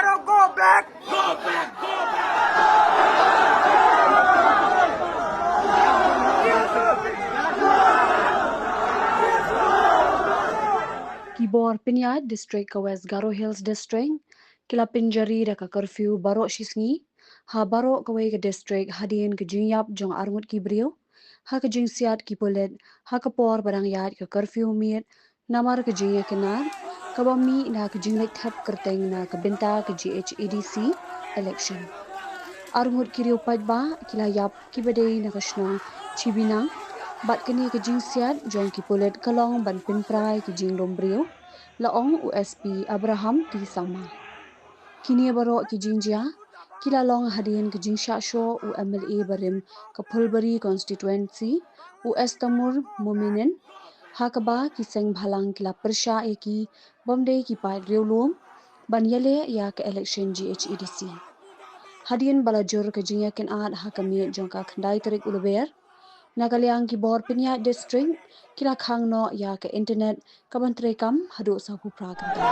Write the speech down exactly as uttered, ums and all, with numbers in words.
Go back! Go back! Go back! Ki bor pynïaid district ka West Garo Hills District ki la pynjari da ka curfew baroh shisngi ha baroh kawei ka district hadien ka jingïap jong arngut ki briew ha ka jingsiat ki pulit ha ka por ba dang ïaid ka curfew miet namar ka jingïakynad kaba mih na ka jingleit thep kyrteng na ka bynta ka G H A D C election. Arngut ki riew paidbah ki la ïap kiba dei na ka shnong Chibinang bad kane ka jingsiat jong ki pulit ka long ban pynpra ïa ki jinglum briew, la ong u S P Abraham T Sangma. Kine baroh ki jingjia ki la long hadien ka jingshah shoh u M L A barim ka Phulbari constituency, u Estamur Mominin, ha kaba ki seng bhalang ki la pyrshah ïa ki bym dei ki paid riewlum ban ïaleh ïa ka election G H A D C. Hadien ba la jur ka jingïakynad ha ka miet jong ka khyndai tarik u Lber, na ka liang ki bor pynïaid district ki la khang noh ïa ka internet kaban treikam haduh sawphew phra kynta.